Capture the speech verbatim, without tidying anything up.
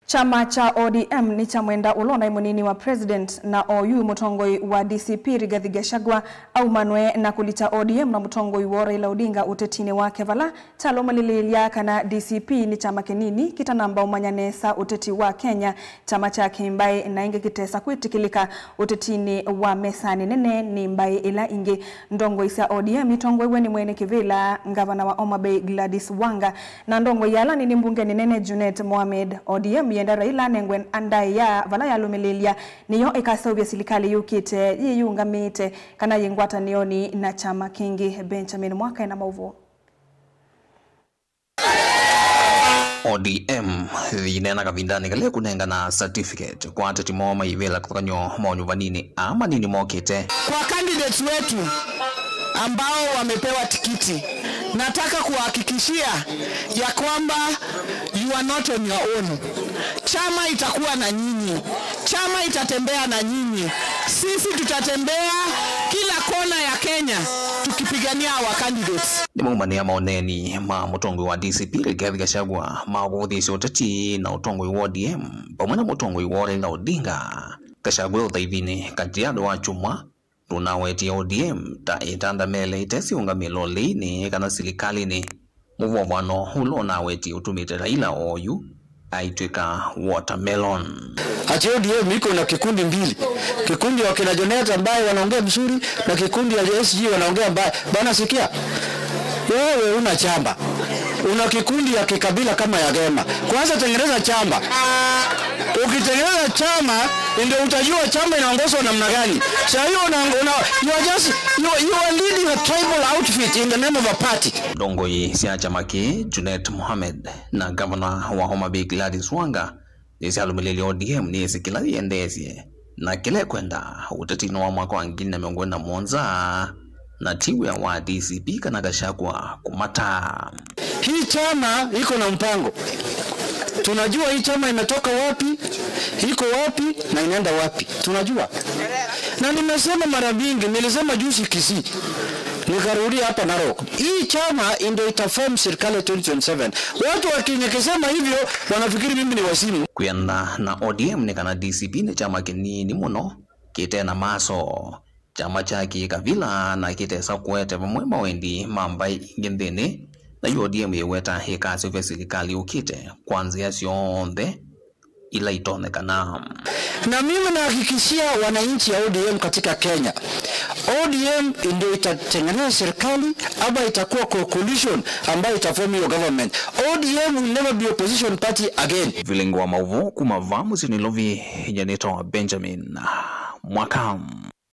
Kyama kya O D M nĩkyamwenda ũla ũnaĩ mũnini wa president na oyu mũtongoi wa D C P Rigathi Gachagua aumanwe na kũlikya O D M na mũtongoi woo Raila Odinga ũtetinĩ wake, vala kyalũmĩlĩlya kana D C P nĩ kyama kĩnini kĩtanamba ũmanya nesa ũteti wa Kenya, kyama kya kĩmbaĩ, na ĩngĩ kĩtesa kwĩtĩkĩlĩka ũtetinĩ wa mesanĩ nene nĩ mbaĩ ila ingĩ. Ndongoi sya O D M itongoew'e nĩ mwene kĩvĩla, ngavana wa Homa Bay Gladys Wanga, na ndongoi ya ala nini mbungenĩ nene Junet Mohamed. O D M yenda Raila anengwe ndaĩa vala yalũmĩlĩlya nĩyo ĩkaseũvya silikalĩ yũkĩte yĩyĩũngamĩte kana yĩ ngwatanĩonĩ na kyama kĩngĩ. Benjamin Mwaka ena maũvoo. O D M yĩneena kavindanĩ kala ĩkũnengana certificate kwa ateti moo maivĩla kĩvathũkany'o maũnyuvaninĩ aa manini mokĩte. Kwa candidates wetu ambao wamepewa tikiti, nataka kuwahakikishia ya kwamba you are not on your own. Chama itakuwa na nyinyi. Chama itatembea na nyinyi. Sisi tutatembea kila kona ya Kenya tukipigania our candidates. Nĩmaumanĩa maoneni ma mũtongoi wa D C P Rigathi Gachagua ma kũvũthĩĩsya ũteti na ũtongoi wa O D M vamwe na mũtongoi woo Raila Odinga. Gachagua e ũthaithinĩ Kajiado wa kyumwa nũnawetie O D M ta ĩtandamele ĩtesiũngamĩla ũlĩinĩ kana silikalĩnĩ. Mũvovano ũla ũnawetie ũtumĩte Raila oyu aitw'ĩka watermelon. Ati O D M iko na kikundi mbili, kikundi ya kina Junet ambaye wanaongea mzuri na kikundi ya S G wanaongea mbaya. Bana, sikia, wewe una chama, una kikundi ya kikabila kama ya Gema. Kwanza tengeneza chama. Ukitengeneza chama, ndio utajua chama inaongozwa namna gani. Saa hiyo una, una, you are just, you, you are leading a tribal outfit in the name of a party. Ndongoi sya kyama kĩĩ, Junet Mohamed, na ngavana wa Homa Bay Gladys Wanga nĩsyalũmĩlĩlye O D M nĩyĩsĩ kĩla yĩendeesye na kĩla ĩkwenda ũtetinĩ wa mwaka wa ngili na mĩongo ĩlĩ na mũonza, na ti wĩa wa D C P kana Gachagua kũmataa. Hii chama iko na mpango. Tunajua hii chama imetoka wapi, iko wapi na inaenda wapi. Tunajua. Na nimesema mara mingi, nilisema juzi Kisii, nikarudia hapa Narok. Hii chama ndio itaform serikali twenty twenty-seven. Watu wakinyekesema hivyo, wanafikiri mimi ni wazimu. Kwĩana na O D M nĩ kana D C P nĩ kyama kĩnini mũno kĩte na maso. Kyama kya kĩkavila na kĩtesa kũete vamwe mawendi ma mbaĩ ingĩ nthĩnĩ, na yu O D M yĩweta ĩkaseũvya silikalĩ yũkĩte kwa nzĩa syonthe ila itonyekana. Na mimi nahakikishia wananchi ya O D M katika Kenya, O D M ndio itatengeneza serikali ama itakuwa co-, coalition ambayo itaform hiyo government. O D M will never be opposition party again. Vilingi wa maũvoo kuma vaa mũsyĩ Nairobi, nyanĩtwa Benjamin Mwaka.